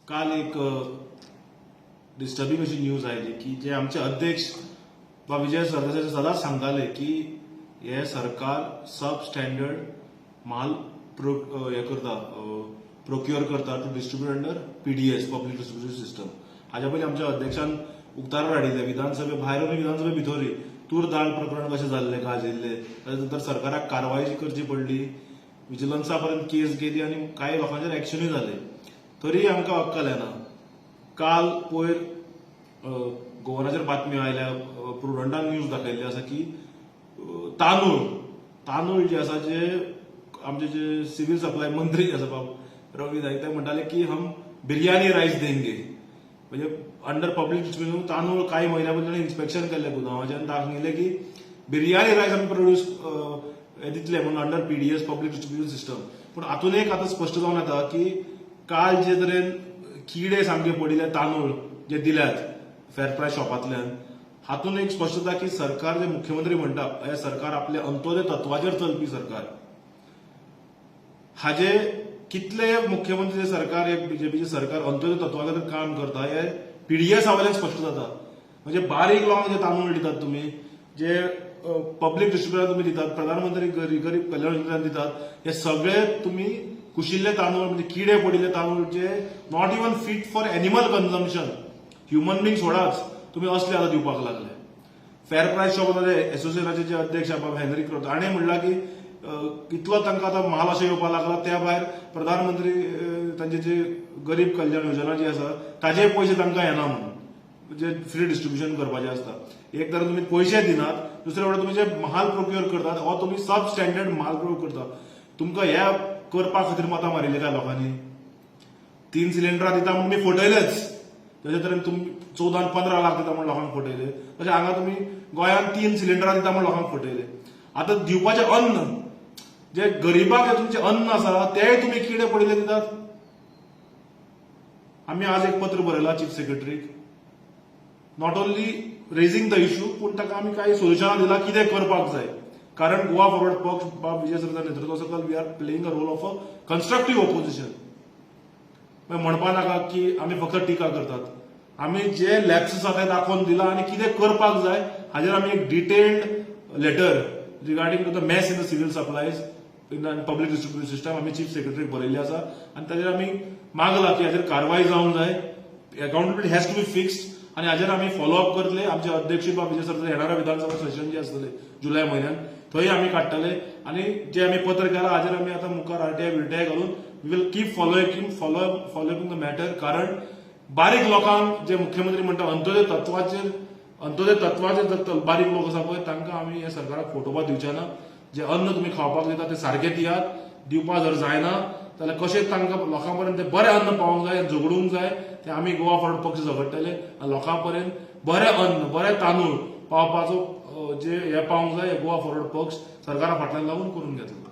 काल एक डिस्टर्बिंग अशी न्यूज आयली की जे आमचे अध्यक्ष बा विजय सरदेसाय सदांच सांगताले की हे सरकार सब स्टँडर्ड माल प्रो हे करता, प्रोक्युअर करता to distribute under PDS, public distribution system. हाज्या पयलीं आमच्या अध्यक्षान उक्ताडार हाडिल्लें, विधानसभे भायर आनी विधानसभे भितरूय, तूर दाळ प्रकरण कशें जाल्लें गाजिल्लें. ताच्या नंतर सरकाराक कारवाय करची पडली, विजिलन्सा पर्यंत केस गेली आनी कांय लोकांचेर एक्शनूय जाले, तरी आमकां अक्कल येना. काल पयर गोवनाचेर बातम्यो आयल्या, प्रुडंटान न्यूज दाखयल्ली आसा की तांदूळ जे आसा, जे आमचे जे सिव्हिल सप्लाय मंत्री जे आसा बाब रवी नाईक, ते म्हणटाले की हम बिर्याणी रायस देंगे. म्हणजे अंडर पब्लीक डिस्ट्रिब्युशन तांदूळ कांय म्हयन्या पयलीं ताणें इन्स्पेक्शन केल्लें गुदांवाचें आनी दाखयलें की बिर्याणी रायस आमी प्रोड्यूस हे दितले म्हणून under PDS, public distribution system. पूण हातून एक आतां स्पश्ट जावन येता की काल जे तरेन किडे सामके पडिल्ले तांदूळ जे दिल्यात फेर प्रायस शॉपांतल्यान, हातून एक स्पश्ट जाता की सरकार, जे मुख्यमंत्री म्हणटा, हे सरकार आपले अंत्योदय तत्वाचेर चलपी सरकार, हाजे कितले मुख्यमंत्री सरकार, हे बीजेपीचे सरकार अंत्योदय तत्वाचेर काम करता हे पीडीएस वयल्यान स्पश्ट जाता. म्हणजे बारीक लोकांक जे तांदूळ दितात तुमी, जे पब्लीक डिस्ट्रिब्युटर तुमी दितात, प्रधानमंत्री गरीब कल्याण योजना दितात, हे सगळे तुमी कुशिल्ले तांदूळ, म्हणजे किडे पडिल्ले तांदूळ, जे not even fit for animal consumption, human being सोडाच, तुमी असले आतां दिवपाक लागले. फेर प्रायस शॉप एसोसिएशनाचे जे अध्यक्ष बाब हेनरी क्रोत हाणें म्हणलां की कितलो तांकां आतां माल अशें येवपाक लागला, त्या भायर प्रधानमंत्री तांचे जे गरीब कल्याण योजना जी आसा ताजे पयशे तांकां येना म्हणून, जे फ्री डिस्ट्रिब्युशन करपाचें आसता. एक तर तुमी पयशे दिनात, दुसरे वटेन तुमी जे माल प्रोक्युअर करतात हो तुमी सब स्टँडर्ड माल प्रोक्युअर करता. तुमकां ह्या करपा खातीर मतां मारिल्ली काय लोकांनी? तीन सिलिंडरां दिता म्हणून तुमी फटयलेच. तशे तरेन तुमी 14 15 लाख दिता म्हूण लोकांक फटयले, तशें हांगा तुमी गोंयांत तीन सिलिंडरां दिता म्हूण लोकांक फटयले. आतां दिवपाचें अन्न, जे गरिबांक जे तुमचें अन्न आसा, तेय तुमी किडे पडिल्ले दितात. आमी आज एक पत्र बरयलां chief सेक्रेटरीक, not only raising the issue, पूण ताका आमी कांय सोल्युशनां दिलां कितें करपाक जाय. कारण गोवा फॉरवर्ड पक्ष, बाब विजय सरदेसाय नेतृत्वा सकयल, we are playing a role of a constructive opposition. म्हणपा नाका की आमी फक्त टिका करतात. आमी जे लॅप्स आसा ते दाखोवन दिला आनी कितें करपाक जाय हाजेर आमी एक detailed letter regarding to the mess in the civil supplies in public distribution system आमी चीफ सेक्रेटरीक बरयल्ली आसा आनी ताजेर आमी मागला की हाजेर कारवाय जावंक जाय, accountability has to be fixed आनी हाजेर आमी फॉलोअप करतले. आमचे अध्यक्ष बाब विजय सरदेसाय येणारा विधानसभा सेशन जे आसतले जुलय म्हयन्यान, थंय आमी काडटले आनी जे आमी पत्र केला हाजेर आमी आतां मुखार आरटीआय बिरटीआय घालून we will keep following the matter. कारण बारीक लोकांक, जे मुख्यमंत्री म्हणटा अंत्योदय तत्वाचेर, अंत्योदय तत्वाचेर जर बारीक लोक आसा पळय, तांकां आमी हे सरकाराक फटोवपाक दिवचे ना. जे अन्न तुमी खावपाक दिता ते सारकें दियात. दिवपाक जर जायना जाल्यार कशें तांकां लोकां पर्यंत ते बरें अन्न पावोवंक जाय, झगडूंक जाय. ते आमी गोवा फॉरवर्ड पक्ष झगडटले आनी लोकां पर्यंत बरें अन्न, बरें तांदूळ पावपाचो जे हे पावंक जाय, हे गोवा फॉरवर्ड पक्ष सरकारा फाटल्यान लागून करून घेतलो.